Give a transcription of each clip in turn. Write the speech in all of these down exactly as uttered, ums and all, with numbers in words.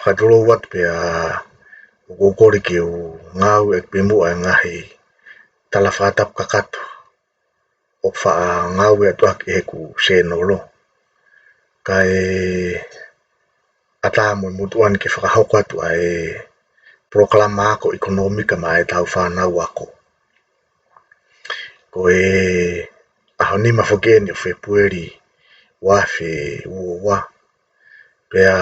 Fakatulou atu pea ʻoku ou kole ke u ngāueʻaki pē muʻa e ngaahi tala fakatapu kakato ʻoku faʻa ngāueʻaki ʻe heʻeku sēnolo. Kae ʻatā mo e motuʻa ni ke fakahoko atu ʻa e polokalama ako ʻekonōmika maʻa ʻetau fānau ako. Ko e ʻaho nima foki eni ʻo Fēpueli ua afe ua ua. Pea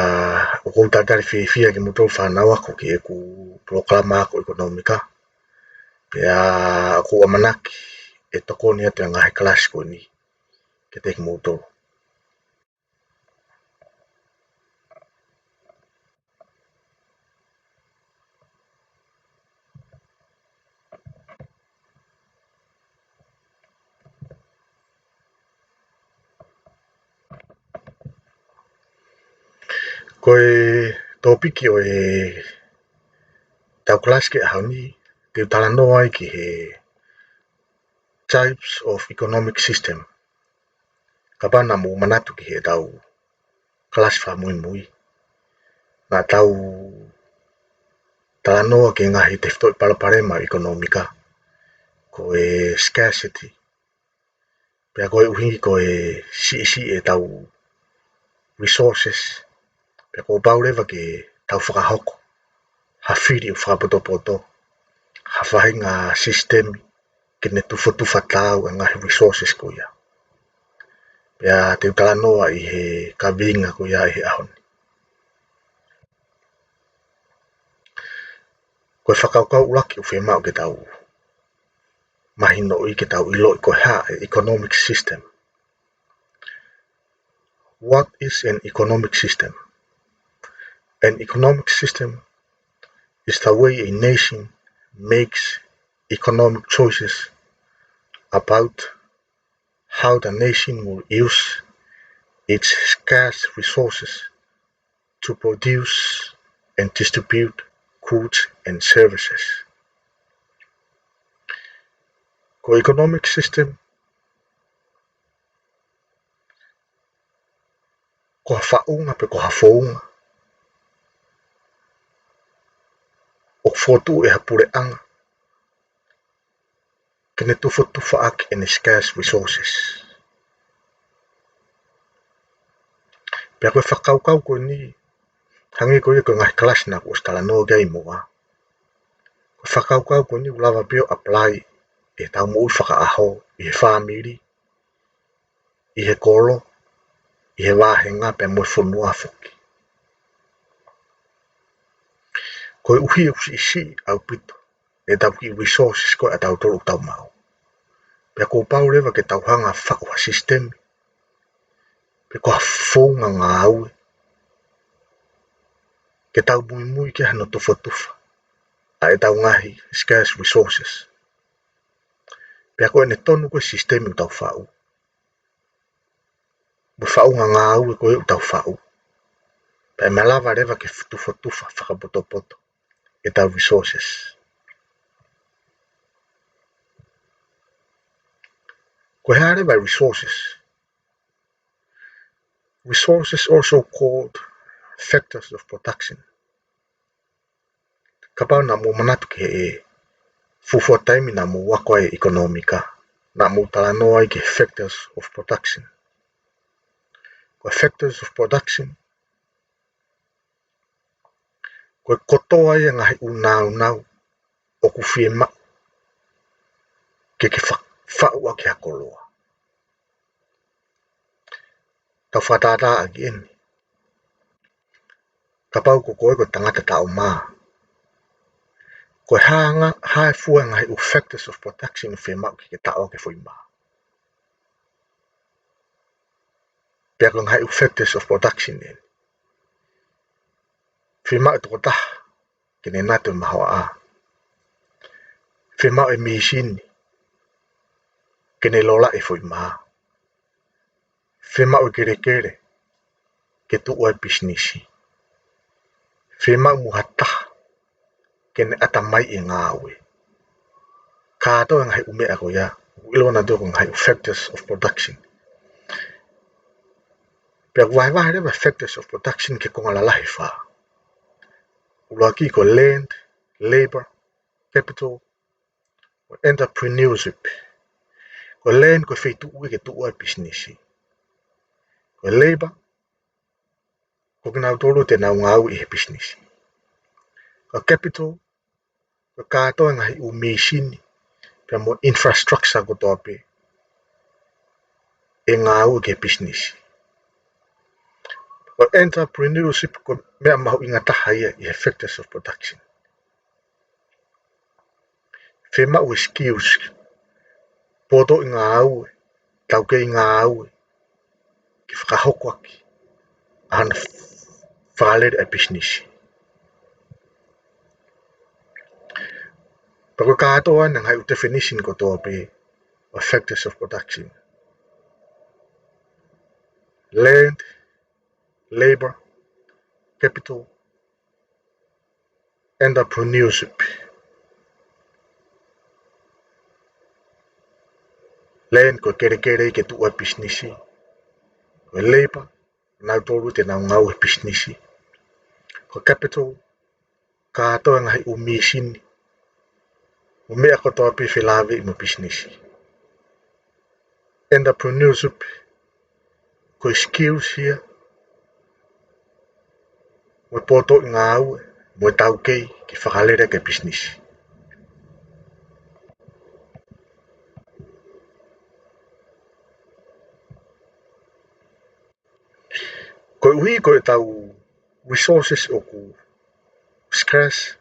ʻoku ou talitali fiefia kimoutolu fānau ako ki heʻeku polokalama ako ʻekonōmika. Pea ʻoku ou ʻamanaki ʻe tokoni atu e ngaahi kalasi ko eni kiate kimoutolu. Ko e tōpiki ʻo ʻetau kalasi ki he ʻaho ni, te u talanoa ai ki he types of economic system. Kapau naʻa mou manatu ki heʻetau kalasi fakamuimui, naʻa tau talanoa ki he ngaahi tefitoʻi palopalema ʻekonōmika, ko e scarcity, pea koeʻuhi ko e siʻisiʻi ʻetau resources, pea kuo pau leva ke tau fakahoko ha fili ʻoku fakapotopoto, ha faʻahinga sisitemi ke ne tufotufa taau e ngaahi resources ko ia. Pea te u talanoa ʻi he kaveinga ko ia ʻi he ʻaho ni. Ko e fakakaukau ʻuluaki ʻoku fiemaʻu ke tau mahinoʻi, ke tau ʻiloʻi ko e hā e economic system. What is an economic system? An economic system is the way a nation makes economic choices about how the nation will use its scarce resources to produce and distribute goods and services. Ko e economic system, ko ha faʻunga pe ko ha founga ʻoku fokotuʻu ʻe ha puleʻanga ke ne tufotufa ʻaki ʻene scarce resources. Pea ko e fakakaukau ko eni, hangē ko ia ko e ngaahi kalasi naʻa ku ʻosi talanoa ki ai muʻa, ko e fakakaukau ko eni ʻoku lava pē ʻo apply ʻi heʻetau moʻui fakaʻaho, ʻi he fāmili, ʻi he kolo, ʻi he vāhenga pea mo e fonua foki. Koeʻuhi ʻoku siʻisiʻi ʻaupito ʻetau kiʻi resources ko ē ʻatautolu ʻoku tau maʻu, pea kuo pau leva ke tau hanga ʻo faʻu ha sisitemi pe ko ha founga ngāue ke tau muimui ki ai hono tufotufa ʻa ʻetau ngaahi scarce resources. Pea ko ʻene tonu ko ē sisitemi ʻoku tau faʻu, mo e faʻunga ngāue ko ē ʻoku tau faʻu, pea ʻe malava leva ke tufotufa fakapotopoto ʻetau resources. Ko e hā leva e resources? Resources also called factors of production. Kapau naʻa mou manatu ki he fuofua taimi naʻa mou ako ai e ʻekonōmika, naʻa mou talanoa ai ki he factors of production. Ko e factors of production, ko e kotoa ia e ngaahi ʻū nāunau ʻoku fiemaʻu ke ke fa-, faʻu ʻaki ha koloa. Tau fakatātā ʻaki eni. Kapau ko koe ko e tangata taʻo mā, ko e hā e ngaahi, hā e fua e ngaahi ʻū factors of production ʻoku fiemaʻu ke ke taʻo ʻaki e foʻi mā? Pea ko e ngaahi ʻū factors of production eni. Fiemaʻu e tokotaha ke ne natu e mahoaʻa. Fiemaʻu e mīsini ke ne lolaʻi e foʻi mā. Fiemaʻu e kelekele ke tuʻu ai e pisinisi. Fiemaʻu mo ha taha ke ne ʻatamaiʻi e ngāue. Kātoa e ngaahi ʻū meʻa ko ia, ʻoku ʻiloa nautolu ko e ngaahi ʻū factors of production. Pea ʻoku vahevahe leva e factors of production ki he konga lalahi ʻe fā. ʻUluaki ko e land, labor, capital, ko e entrepreneurship. Ko e land ko e feituʻu ia ke tuʻu ai e pisinisi. Ko e labor, ko kinautolu te nau ngāue ʻi he pisinisi. Ko e capital, ko e kātoa e ngaahi ʻū mīsini, pea mo e infrastructure kotoa pē ʻe ngāue ki he pisinisi. Ko e entrepreneurship ko e meʻa mahuʻinga taha ia ʻi he factors of production. Fiemaʻu e skills, pōtoʻi ngāue, taukei ngāue, ke fakahoko ʻaki ʻa hono fakalele ʻa e pisinisi. Pea ko e kātoa ʻa e ngaahi ʻū definition kotoa pē ʻo e factors of production. Land, labor, capital, entrepreneurship. Land ko e kelekele ke tuʻu ai e pisinisi. Ko e labor, nautolu te nau ngāue he pisinisi. Ko e capital, kātoa e ngaahi ʻū mīsini, ʻū meʻa kotoa pē felāveʻi mo e pisinisi. Entrepreneurship, ko e skills ia, mo e pōtoʻi ngāue, mo e taukei ke fakalele ʻaki e pisinisi. Koeʻuhi ko ʻetau resources ʻoku scarce,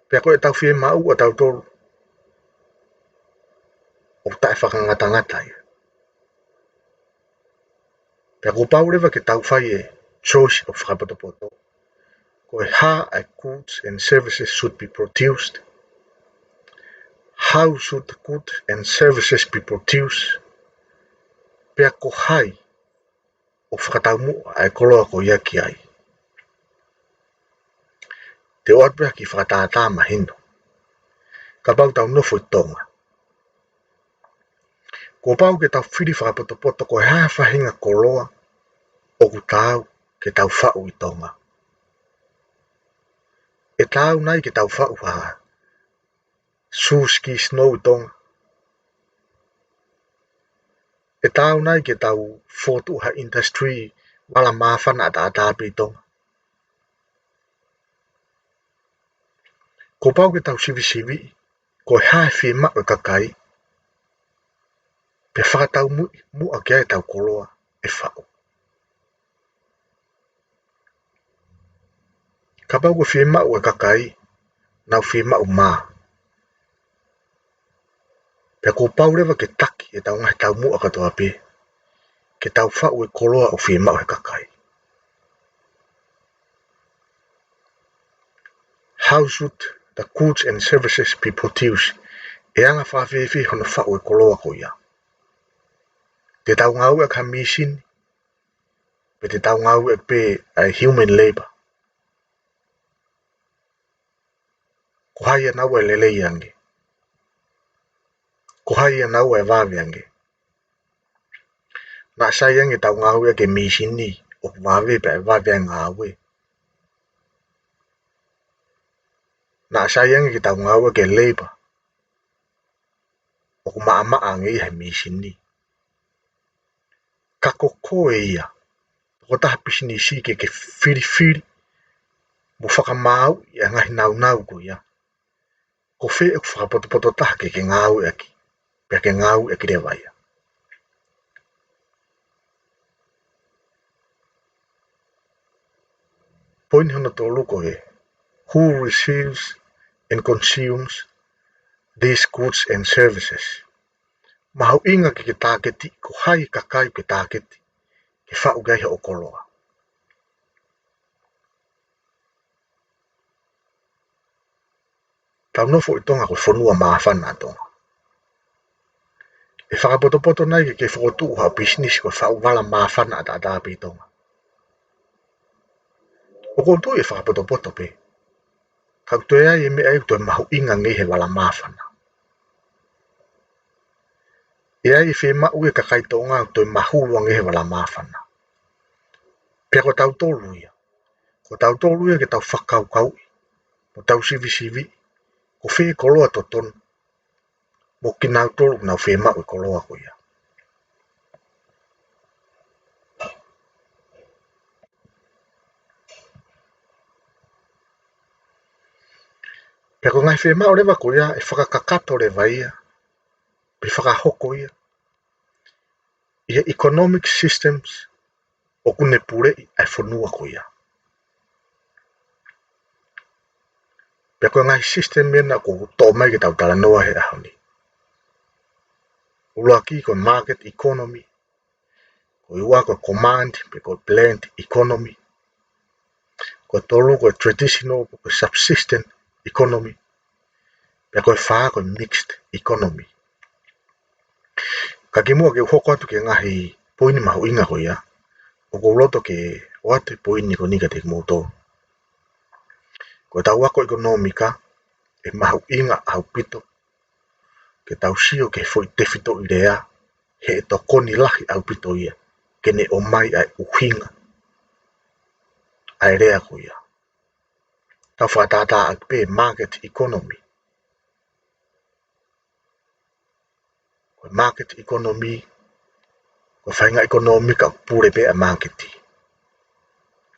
pea ko ʻetau fiemaʻu ʻatautolu ʻoku taʻefakangatangata ia. Pea kuo pau leva ke tau fai e choice ʻo fakapotopoto. Ko e hā e goods and services should be produced. How should the goods and services be produced? Pea ko hai ʻoku fakataumuʻa ʻa e koloa ko ia ki ai. Te u ʻoatu pē ha kiʻi fakatātā mahino. Kapau te tau nofo ʻi Tonga, kuo pau ke tau fili fakapotopoto ko e hā e faʻahinga koloa ʻoku taau ke tau faʻu ʻi Tonga. ʻE taau nai ke tau faʻu ha sū ski snow ʻi Tonga? ʻE taau nai ke tau fokotuʻu ha industry vala māfana ʻataʻatā pē ʻi Tonga? Kuo pau ke tau sivisiviʻi ko e hā e fiemaʻu e kakai, pea fakataumuʻa ki ai ʻetau koloa ʻe faʻu. Kapau ko e fiemaʻu e kakai, nau fiemaʻu mā, pea kuo pau leva ke taki ʻetau ngaahi taumuʻa kotoa pē ke tau faʻu e koloa ʻoku fiemaʻu he kakai. How should the goods and services be produced? ʻE anga fēfē hono faʻu e koloa ko ia? Te tau ngāueʻaki ha mīsini, pe te tau ngāueʻaki pē ʻa e human labor? Ko hai ʻia naua ʻe lelei ange? Ko hai ʻia naua ʻe vave ange? Naʻa sai ange ke tau ngāueʻaki e mīsini ʻoku vave pea ʻe vave ʻa e ngāue? Naʻa sai ange ke tau ngāueʻaki e labor ʻoku maʻamaʻa ange ʻi he mīsini? Ka ko koe ia, tokotaha pisinisi, ke ke filifili mo fakamaauʻi ʻa e ngaahi naunau ko ia, ko fē ʻoku fakapotopoto taha ke ke ngāueʻaki, pea ke ngāueʻaki leva ia? Poini hono tolu ko e who receives and consumes these goods and services. Mahuʻinga ke ke tāketi ko hai e kakai ke tāketi ke faʻu ki ai hoʻo koloa. Tau nofo ʻi Tonga ko e fonua māfana ʻa Tonga. ʻE fakapotopoto nai ke ke fokotuʻu haʻo pisinisi ko e faʻu vala māfana ʻataʻatā pē ʻi Tonga? ʻOku ou tui ʻe fakapotopoto pē. Ka ʻoku toe ʻi ai e meʻa ʻoku toe mahuʻinga ange ʻi he vala māfana. ʻE ʻi ai e fiemaʻu ʻa e kakai Tonga ʻoku toe mahulu ange he vala māfana. Pea ko tautolu ia, Ko tautolu ia ke tau fakakaukauʻi, mo tau sivisiviʻi, ko fē koloa totonu, mo kinautolu ʻoku nau fiemaʻu e koloa ko ia. Pea ko e ngaahi fiemaʻu leva ko ia, ʻe fakakakato leva ia, pe fakahoko ia ʻi he economic systems ʻoku ne puleʻi ʻa e fonua ko ia. Pea ko e ngaahi system ena ʻoku toʻo mai ke tau talanoa he ʻaho ni. ʻUluaki ko e market economy, ko e ua ko e command pe ko e planned economy, ko e tolu ko e traditional pe ko e subsistence economy, pea ko e fā ko e mixed economy. Ka kimuʻa ke u hoko atu ki he ngaahi poini mahuʻinga ko ia, ʻoku ou loto ke ʻoatu e poini ko eni kiate kimoutolu. Ko ʻetau ako ʻekonōmika, ʻe mahuʻinga ʻaupito ke tau sio ki he foʻi tefitoʻi lea, he ʻe tokoni lahi ʻaupito ia ke ne ʻomai ʻa e ʻuhinga ʻa e lea ko ia. Tau fakatātā ʻaki pē market economy. Ko e market economy, ko e faʻahinga ʻekonōmika ʻoku pule pē ʻa e māketi.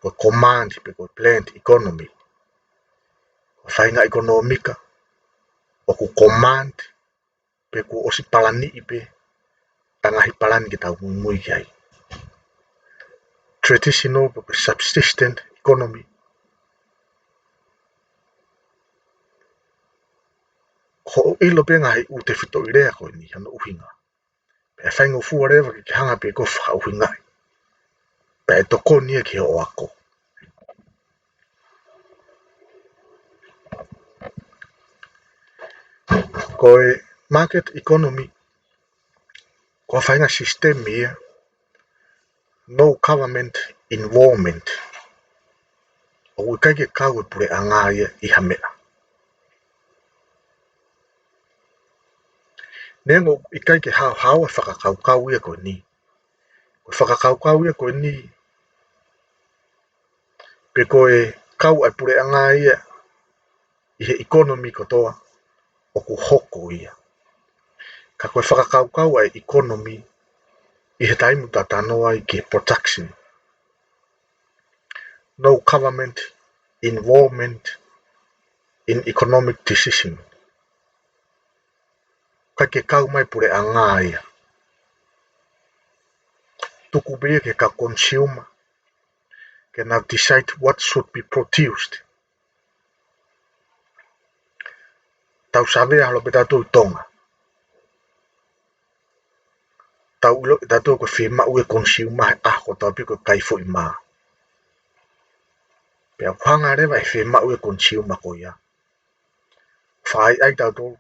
Ko e command pe ko e planned economy, ko e faʻahinga ʻekonōmika ʻoku command pe kuo ʻosi palaniʻi pē ʻa e ngaahi palani ke tau muimui ki ai. Traditional pe ko e subsistence economy, ko hoʻo ʻilo pē ngaahi ʻū tefitoʻi lea ko eni, hono ʻuhinga, pea ʻe faingofua leva ke ke hanga pē koe ʻo fakaʻuhingaʻi, pea ʻe tokoni ia ki hoʻo ako. Ko e market economy, ko e faʻahinga system ia, no government involvement. ʻOku ʻikai ke kau e puleʻanga ia ʻi ha meʻa. Neongo ʻoku ʻikai ke haohaoa e fakakaukau ia ko eni. Ko e fakakaukau ia ko eni, pe ko e kau ʻa e puleʻanga ia ʻi he economy kotoa, ʻoku hoko ia. Ka ko e fakakaukau ʻa e economy ʻi he taimi ʻoku tau talanoa ai ki he production. No government involvement in economic decision. ʻIkai ke kau mai puleʻanga ia. Tuku pē ia ki he kau consumer ke nau decide what should be produced. Tau savea holo pē tautolu ʻi Tonga. Tau ʻilo ʻe tautolu ko e fiemaʻu e consumer he ʻaho kotoa pē ko e kai foʻi mā. Pea ʻoku hanga leva ʻe he fiemaʻu e consumer ko ia, fai ai tautolu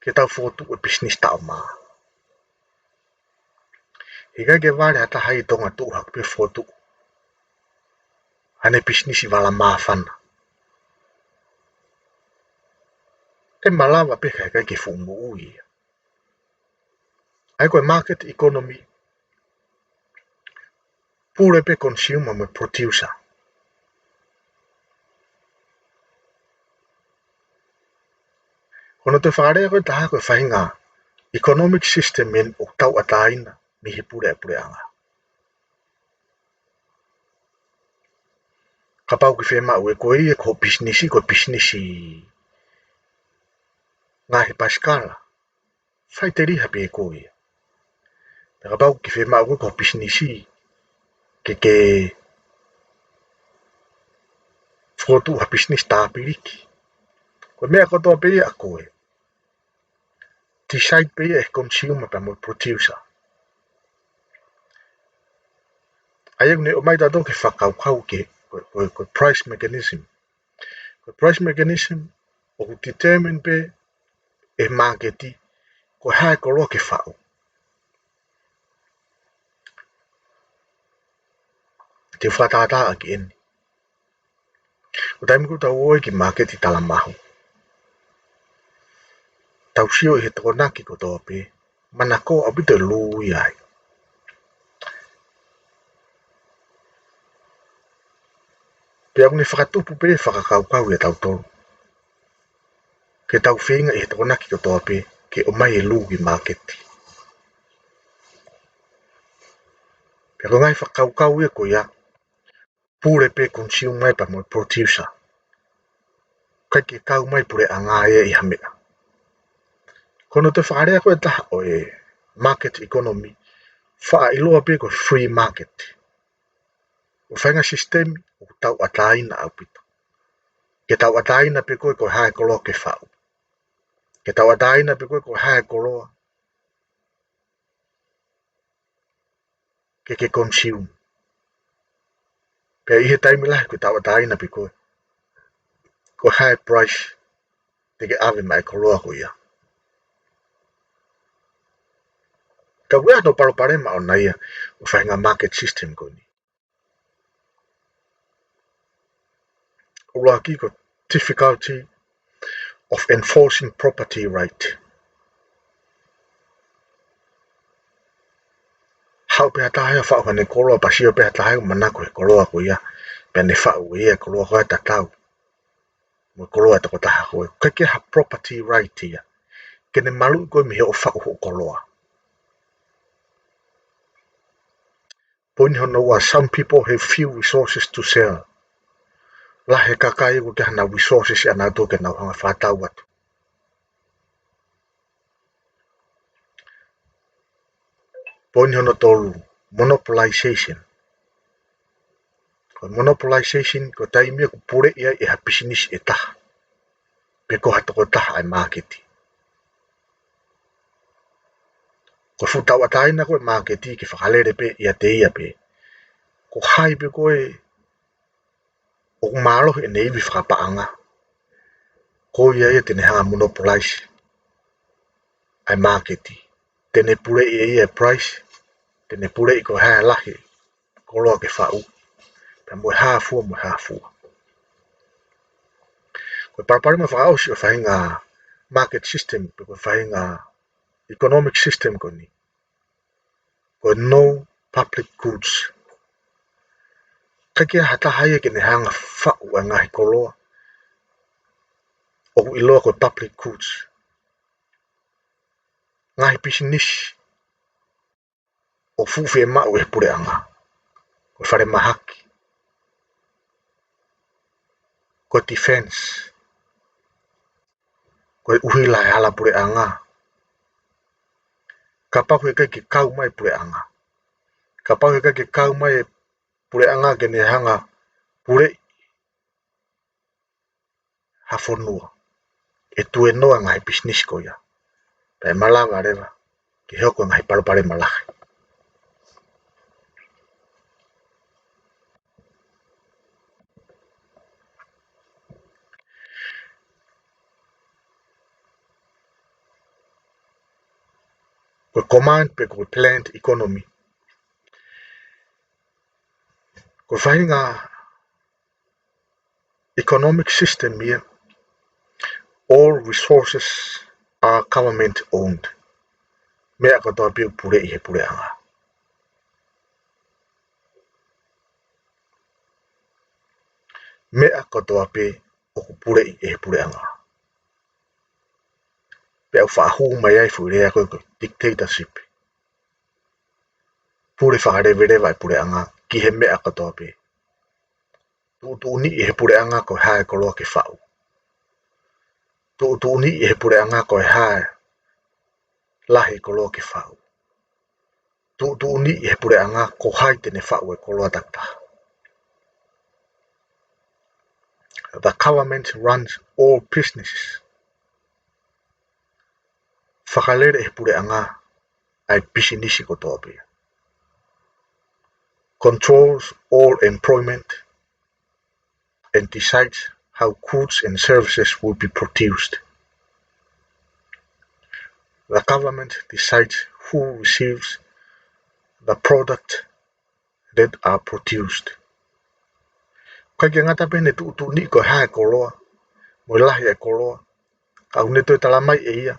ke tau fokotuʻu e business taʻo mā. He ʻikai ke vale ha taha ʻi Tonga tuʻu hake pē fokotuʻu haʻane business vala māfana. ʻE malava pē ka ʻikai ke fuʻu moʻui ia. ʻA ia ko e market economy, pule pē consumer mo e producer. Ko hono toe fakalea ko ē ʻe taha, ko e faʻahinga economic system eni ʻoku tauʻatāina mei he pule ʻa e puleʻanga. Kapau ʻoku ke fiemaʻu ʻe koe ia ko hoʻo pisinisi ko e pisinisi ngaohi pasikala, faʻiteliha pē ʻe koe ia. Pea kapau ʻoku ke fiemaʻu ʻe koe ko hoʻo pisinisi ke ke fokotuʻu ha pisinisi tā piliki, ko e meʻa kotoa pē ia ʻa koe. Decide pē ia ʻe he consumer pea mo e producer. ʻA ia ʻoku ne ʻomai tautolu ki he fakakaukau ki he, ko e, ko e, ko e price mechanism. Ko e price mechanism ʻoku determine pē ʻe he māketi ko e hā e koloa ke faʻu. Te u fakatātā ʻaki eni. Ko e taimi ʻoku tau ō ai ki māketi talamahu, tau sio ʻi he Tokonaki kotoa pē, manako ʻaupito e lū ia ai. Pea ʻoku ne fakatupu pē fakakaukau ʻia tautolu ke tau feinga ʻi he Tokonaki kotoa pē ke ʻomai e lū ki māketi. Pea ko e ngaahi fakakaukau ia ko ia, pule pē consumer pea mo e producer. ʻIkai ke kau mai puleʻanga ia ʻi ha meʻa. Ko hono toe fakalea ko ē ʻe taha ʻo e market economy, faʻa ʻiloa pē ko e free market. ʻO faʻahinga sisitemi ʻoku tauʻatāina ʻaupito. Ke tauʻatāina pē koe ko e hā e koloa ke faʻu. Ke tauʻatāina pē koe ko e hā e koloa ke ke consume. Pea ʻi he taimi lahi ʻoku tauʻatāina pē koe ko e hā e price te ke ʻave mai e koloa ko ia. Ka ʻoku ʻi ai hono palopalema ʻoʻona ia ʻo e faʻahinga market system ko eni. ʻUluaki ko e difficulty of enforcing property right. Haʻu pē ha taha ia ʻo faʻu haʻane koloa, pea sio pē ha taha ia ʻoku manako he koloa ko ia, pea ne faʻu ʻe ia e koloa ko ia tatau mo e koloa ʻa e tokotaha ko ē. ʻIkai ke ʻi ai ha property right ia ke ne maluʻi koe mei hoʻo faʻu hoʻo koloa. Poini hono ua, some people have few resources to sell. Lahi e kakai ʻoku ʻikai ke ʻi ai haʻanau resources ʻanautolu ke nau hanga ʻo fakatau atu. Poini hono tolu, monopolization. Ko e monopolization ko e taimi ia ʻoku puleʻi ai ʻe ha pisinisi ʻe taha pe ko ha tokotaha ʻa e māketi. Ko e fuʻu tauʻatāina ko ē ʻo e māketi ke fakalele pē ʻiate ia pē. Ko hai pē ko ē ʻoku mālohi ʻene ivi fakapaʻanga, ko ia ia te ne hanga ʻo monopolize ʻa e māketi. Te ne puleʻi ʻe ia e price, te ne puleʻi ko e hā e lahi e koloa ke faʻu, pea mo e hā fua mo e hā fua. Ko e palopalema fakaʻosi ʻo e faʻahinga market system pe ko e faʻahinga economic system ko eni, ko e no public goods. ʻIkai ke ʻi ai ha taha ia ke ne hanga ʻo faʻu ʻa e ngaahi koloa ʻoku ʻiloa ko e public goods. Ngaahi pisinisi ʻoku fuʻu fiemaʻu ʻe he puleʻanga. Ko e falemahaki, ko e defense, ko e ʻuhila ʻa e hala puleʻanga. Kapau he ʻikai ke kau mai e puleʻanga, kapau he ʻikai ke kau mai e puleʻanga ke ne hanga ʻo puleʻi ha fonua, ʻe tuēnoa e ngaahi pisinisi ko ia, pea ʻe malava leva ke hoko e ngaahi palopalema lahi. Ko e command pe ko e planned economy, ko e faʻahinga economic system ia, all resources are government owned. Meʻa kotoa pē ʻoku puleʻi ʻe he puleʻanga. Meʻa kotoa pē ʻoku puleʻi ʻe he puleʻanga. Pea ʻoku faʻa hū mai ai e foʻi lea ko ē ko e dictatorship. Pule fakaleveleva e puleʻanga ki he meʻa kotoa pē. Tuʻutuʻuni ʻe he puleʻanga ko e hā e koloa ke faʻu. Tuʻutuʻuni ʻe he puleʻanga ko e hā e lahi e koloa ke faʻu. Tuʻutuʻuni ʻe he puleʻanga ko hai te ne faʻu e koloa takitaha. The government runs all businesses. Fakalele ʻe he puleʻanga ʻa e pisinisi kotoa pē. Controls all employment and decides how goods and services will be produced. The government decides who receives the product that are produced. ʻIkai ke ngata pē heʻene tuʻutuʻuni ko e hā e koloa mo e lahi e koloa, ka ʻoku ne toe tala mai ʻe ia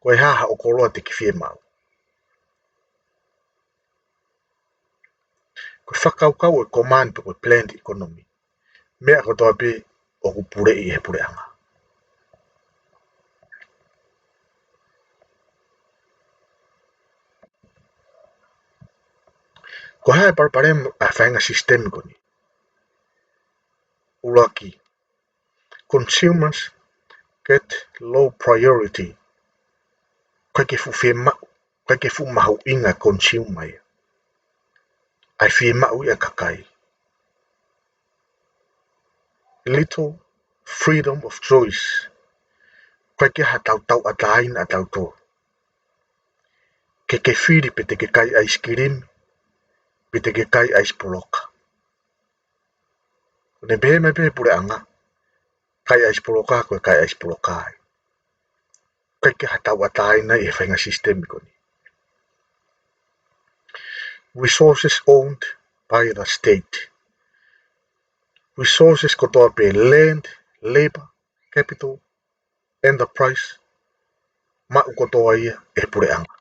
ko e hā haʻo koloa te ke fiemaʻu. Ko e fakakaukau ʻo e command pe ko e planned economy, meʻa kotoa pē ʻoku puleʻi ʻe he puleʻanga. Ko e hā e palopalema ʻa e faʻahinga sisitemi ko eni? ʻUluaki, consumers get low priority. ʻIkai ke fuʻu fiemaʻu, ʻikai ke fuʻu mahuʻinga e consumer ia. ʻA e fiemaʻu ia ʻa e kakai. Little freedom of choice. ʻIkai ke ʻi ai haʻatau tauʻatāina ʻatautolu ke ke fili pe te ke kai ʻaisikilimi, pe te ke kai ʻaisi poloka. Ko ʻene pehē mai pē ʻe he puleʻanga, kai ʻaisi poloka, ko e kai ʻaisi poloka ia. ʻIkai ke ʻi ai haʻatau tauʻatāina ʻi he faʻahinga sisitemi ko eni. Resources owned by the state. Resources kotoa pē, land, labor, capital, enterprise, maʻu kotoa ia ʻe he puleʻanga.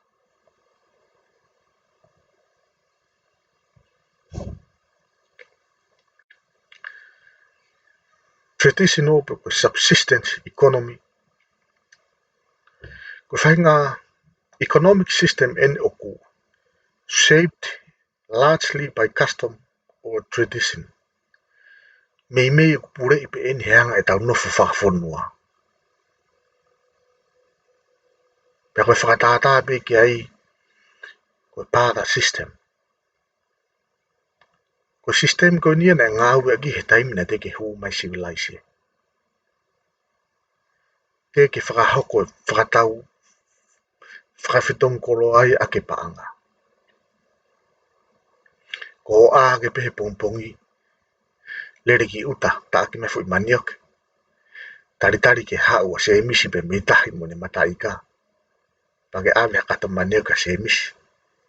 Traditional pe ko e subsistence economy. Ko e faʻahinga economic system eni ʻoku shaped largely by custom or tradition. Meimei ʻoku puleʻi pē eni he anga ʻetau nofo fakafonua. Pea ko e fakatātā pē ki ai, ko e barter system. Ko e sisitemi ko eni naʻe ngāueʻaki he taimi naʻe teʻeki ke hū mai sivilaise. Teʻeki ke fakahoko e fakatau fakafetongi koloa ia ʻaki e paʻanga. Ko e ʻā hake pē he pongipongi, lele ki ʻuta, taʻaki mai e foʻi manioke. Talitali ke haʻu ʻa Sēmisi pē mei tahi mo ʻene mataʻi ika. Pea ke ʻave ha kato manioke kia Sēmisi,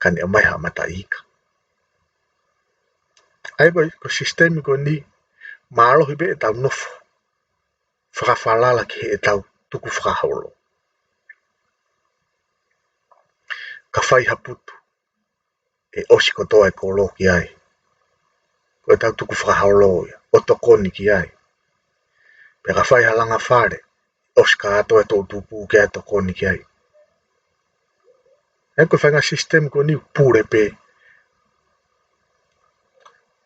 ka ne ʻomai ha mataʻi ika. ʻA ia ko e, ko e sisitemi ko eni, mālohi pē ʻetau nofo fakafalala ki heʻetau tukufakaholo. Ka fai ha putu, ʻe ʻosi kotoa e kolo ki ai. Ko ʻetau tukufakaholo ia, ʻo tokoni ki ai. Pea ka fai ha langa fale, ʻosi kātoa e toʻutupu ke ʻai tokoni ki ai. ʻA ia ko e faʻahinga sisitemi ko eni ʻoku pule pē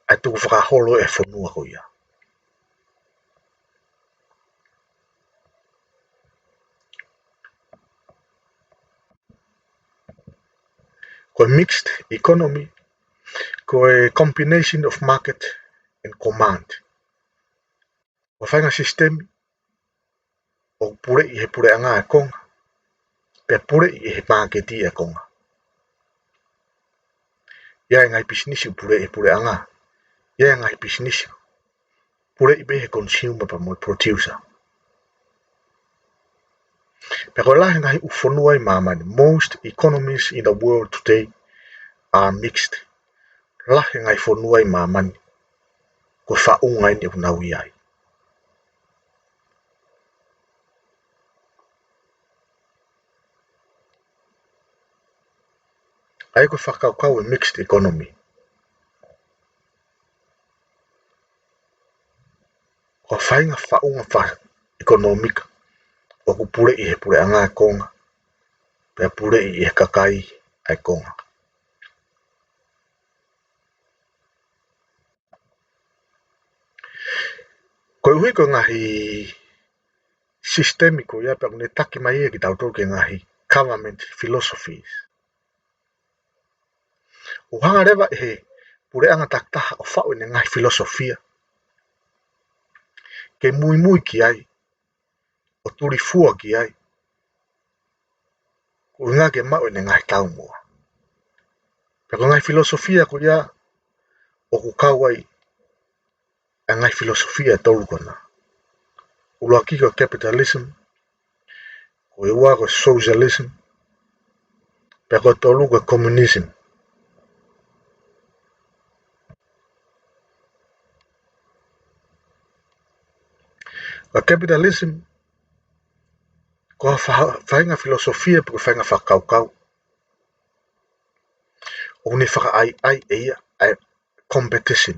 ʻa e tukufakaholo ʻo e fonua ko ia. Ko e mixed economy, ko e combination of market and command. Ko e faʻahinga sisitemi ʻoku puleʻi ʻe he puleʻanga e konga, pea puleʻi ʻe he māketi e konga. ʻI ai e ngaahi pisinisi ʻoku puleʻi ʻe he puleʻanga, ʻi ai e ngaahi pisinisi ʻoku puleʻi pē ʻe he consumer pea mo e producer. Pea ko e lahi e ngaahi ʻū fonua ʻi māmani, most economies in the world today are mixed. Lahi e ngaahi fonua ʻi māmani, ko e faʻunga eni ʻoku nau ʻi ai. ʻA ia ko e fakakaukau e mixed economy, ko e faʻahinga faʻunga fakaʻekonōmika ʻoku puleʻi ʻe he puleʻanga e konga, pea puleʻi ʻe he kakai ʻa e konga. Koeʻuhi ko e ngaahi sisitemi ko ia pea ʻoku ne taki mai ia kiate kitautolu ki he ngaahi government philosophies. ʻOku hanga leva ʻe he puleʻanga takitaha ʻo faʻu ʻene ngaahi filosofia ke muimui ki ai, ʻo tulifua ki ai, ko e ʻuhinga ke maʻu ʻene ngaahi taumuʻa. Pea ko e ngaahi filosofia ko ia ʻoku kau ai ʻa e ngaahi filosofia ʻe tolu ko ena. ʻUluaki ko e capitalism, ko e ua ko e socialism, pea ko e tolu ko e communism. Ko e capitalism, ko e fa-, faʻahinga filosofia pe ko e faʻahinga fakakaukau ʻoku ne fakaʻaiʻai ʻe ia ʻa e competition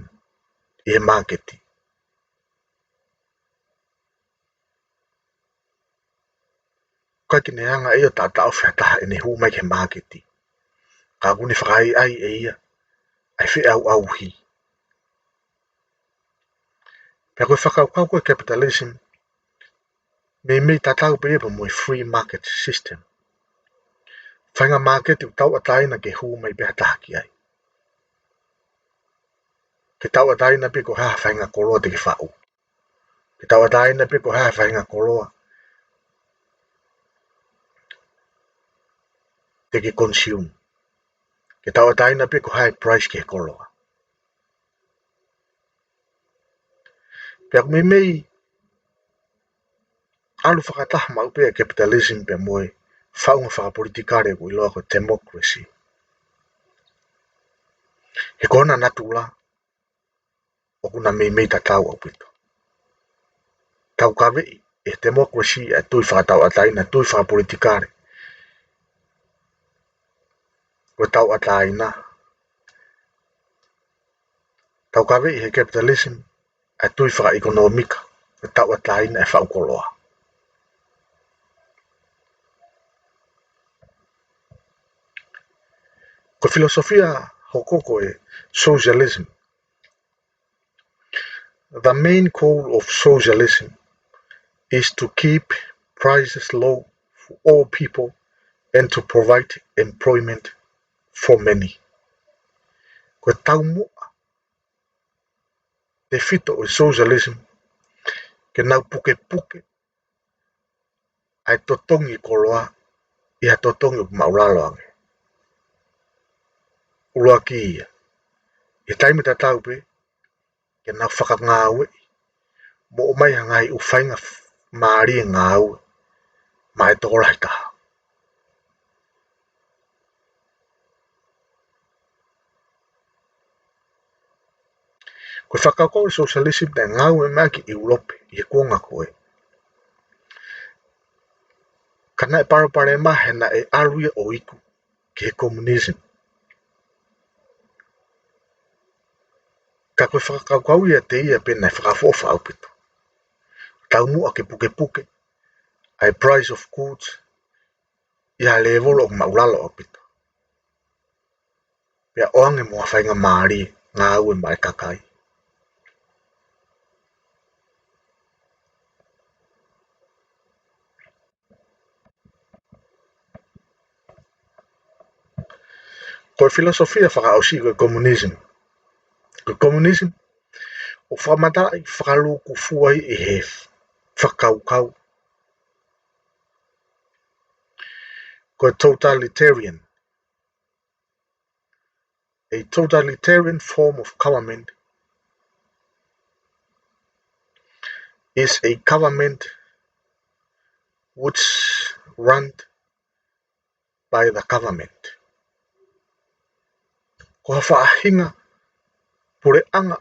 ʻi he māketi. ʻIkai ke ne hanga ʻe ia ʻo taʻotaʻofi ha taha ʻene hū mai ki he māketi. Ka ʻoku ne fakaʻaiʻai ʻe ia ʻa e feʻauʻauhi. Pea ko e fakakaukau ko e capitalism, meimei tatau pē ia pea mo e free market system. Faʻahinga māketi ʻoku tauʻatāina ke hū mai pē ha taha ki ai. Ke tauʻatāina pē ko e hā ha faʻahinga koloa te ke faʻu. Ke tauʻatāina pē ko e hā ha faʻahinga koloa te ke consume. Ke tauʻatāina pē ko e hā e price ki he koloa. Pea ʻoku meimei ʻalu fakataha maʻu pē ʻa e capitalism pea mo e faʻunga fakapolitikale ʻoku ʻiloa ko e democracy. He ko hona natula, ʻoku na meimei tatau ʻaupito. Taukaveʻi ʻe he democracy ʻa e tui fakatauʻatāina, tui fakapolitikale. Ko e tauʻatāina. Taukaveʻi ʻe he capitalism ʻa e tui fakaʻekonōmika, ko e tauʻatāina ʻa e faʻu koloa. Ko e filosofia hoko ko e socialism. The main goal of socialism is to keep prices low for all people and to provide employment for many. Ko e taumuʻa tefito ʻo e socialism, ke nau pukepuke ʻa e totongi koloa ʻi ha totongi ʻoku māʻulalo ange. ʻUluaki ia, ʻi he taimi tatau pē, ke nau fakangāueʻi mo ʻomai ha ngaahi ʻū faingamālie ngāue maʻá e tokolahi taha. Ko e fakakaukau ʻo e socialism naʻe ngāue mai ki ʻIulope ʻi he kuonga ko ē. Ka naʻe palopalema he naʻe ʻalu ia ʻo iku ki he communism. Ka ko e fakakaukau ia ʻiate ia pē naʻe fakaʻofoʻofa ʻaupito. Taumuʻa ke pukepuke ʻa e price of goods ʻi ha lēvolo ʻoku māʻulalo ʻaupito. Pea ʻoange mo ha faingamālie ngāue maʻá e kakai. Ko e filosofia fakaʻosi ko e communism. Ko e communism, ʻoku fakamataʻi fakalūkufua ia ʻi he fakakaukau ko e totalitarian. A totalitarian form of government is a government which run by the government. Ko ha faʻahinga puleʻanga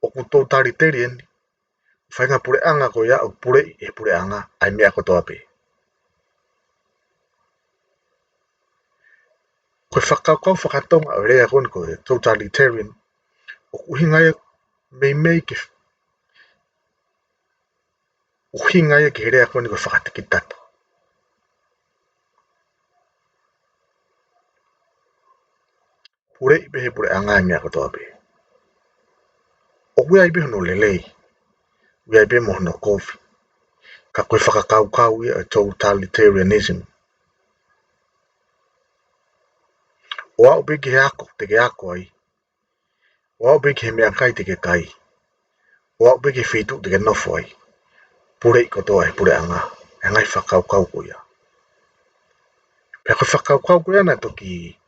ʻoku totalitarian, faʻahinga puleʻanga ko ia ʻoku puleʻi ʻe he puleʻanga ʻa e meʻa kotoa pē. Ko e fakakaukau fakatonga ʻo e lea ko eni ko e totalitarian, ʻoku ʻuhinga ia meimei ke, ʻuhinga ia ki he lea ko eni ko e fakatikitato. Puleʻi pē ʻe he puleʻanga ʻa e meʻa kotoa pē. ʻOku ʻi ai pē hono lelei, ʻoku ʻi ai pē mo hono kovi. Ka ko e fakakaukau ia ʻo e totalitarianism. ʻO aʻu pē ki he ako te ke ako ai. ʻO aʻu pē ki he meʻakai te ke kai. ʻO aʻu pē ki he feituʻu te ke nofo ai. Puleʻi kotoa ʻe he puleʻanga ʻa e ngaahi fakakaukau ko ia. Pea ko e fakakaukau ko ia naʻe toki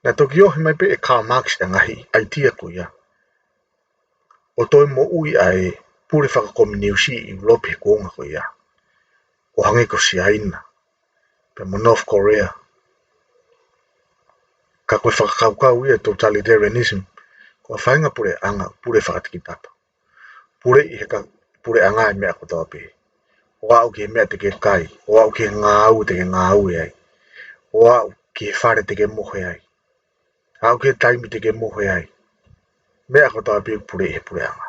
Naʻe toki ohi mai pē ʻe Karl Marx ʻa e ngaahi ʻaitia ko ia ʻo toe moʻui ʻa e pule fakakominiusi ʻi ʻIulope he kuonga ko ia, ʻo hangē ko Siaina, pea mo North Korea. Ka ko e fakakaukau ia totalitarianism, ko e faʻahinga puleʻanga, pule fakatikitato. Puleʻi ʻe he ka-, puleʻanga ʻa e meʻa kotoa pē. ʻO aʻu ki he meʻa te ke kai, ʻo aʻu ki he ngāue te ke ngāue ai, ʻo aʻu ki he fale te ke mohe ai. Aʻu ki he taimi te ke mohe ai, meʻa kotoa pē ʻoku puleʻi ʻe he puleʻanga.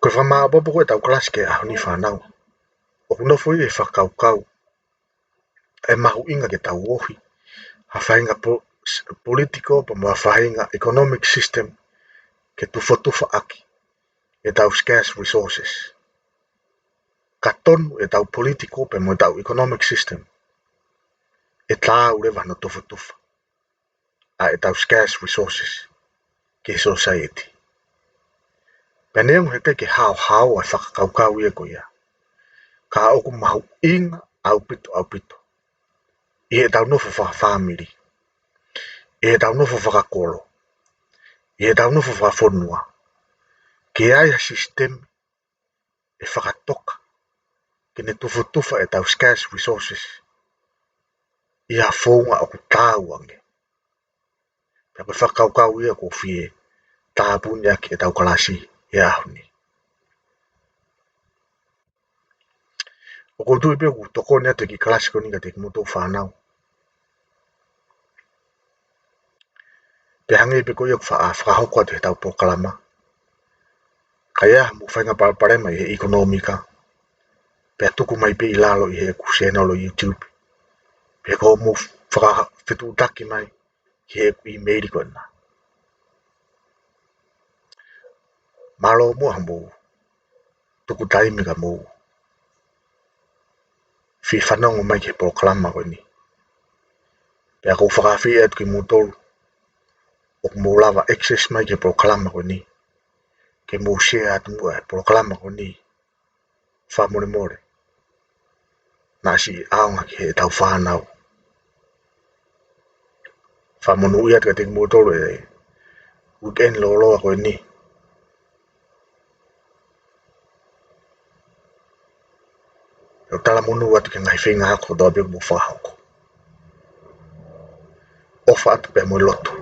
Ko e fakamāʻopoʻopo ko ē ʻetau kalasi ki he ʻaho ni, fānau, ʻoku nofo ia he fakakaukau ʻe mahuʻinga ke tau ohi ha faʻahinga po-, political pea mo ha faʻahinga economic system ke tufotufa ʻaki ʻetau scarce resources. Ka tonu ʻetau political pea mo ʻetau economic system ʻe taau leva hono tufotufa ʻa ʻetau scarce resources ki he society. Pea neongo he ʻikai ke haohaoa e fakakaukau ia ko ia, ka ʻoku mahuʻinga ʻaupito, ʻaupito ʻi heʻetau nofo fakafāmili, ʻi heʻetau nofo fakakolo, ʻi heʻetau nofo fakafonua, ke ʻi ai ha sisitemi ʻe fakatoka ke ne tufotufa ʻetau scarce resources ʻi ha founga ʻoku taau ange. Pea ko e fakakaukau ia ʻoku ou fie tāpuni ʻaki ʻetau kalasi he ʻaho ni. ʻOku ou tui pē ʻoku tokoni atu e kiʻi kalasi ko eni kiate kimoutolu fānau. Pea hangē pē ko ia ʻoku fa-, fakahoko atu heʻetau polokalama, ka ʻi ai haʻamou faʻahinga palopalema ʻi he ʻekonōmika, pea tuku mai pē ʻi lalo ʻi heʻeku sēnolo YouTube, pe ko hoʻomou fakafetuʻutaki mai ki heʻeku ʻīmeili ko ena. Mālō muʻa hoʻomou tuku taimi ka mou fie fanongo mai ki he polokalama ko eni. Pea ʻoku ou fakaafeʻi atu kimoutolu ʻoku mou lava access mai ki he polokalama ko eni, ke mou share atu muʻa e polokalama ko eni. Fakamolemole, naʻa siʻi ʻaonga ki heʻetau fānau. Fakamonūʻia atu kiate kimoutolu e weekend lōloa ko eni. ʻOku ou talamonū atu ki he ngaahi feinga ako kotoa pē ʻoku mou fakahoko. ʻOfa atu pē mo e lotu.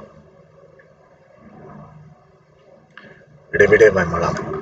Leveleva e malanga.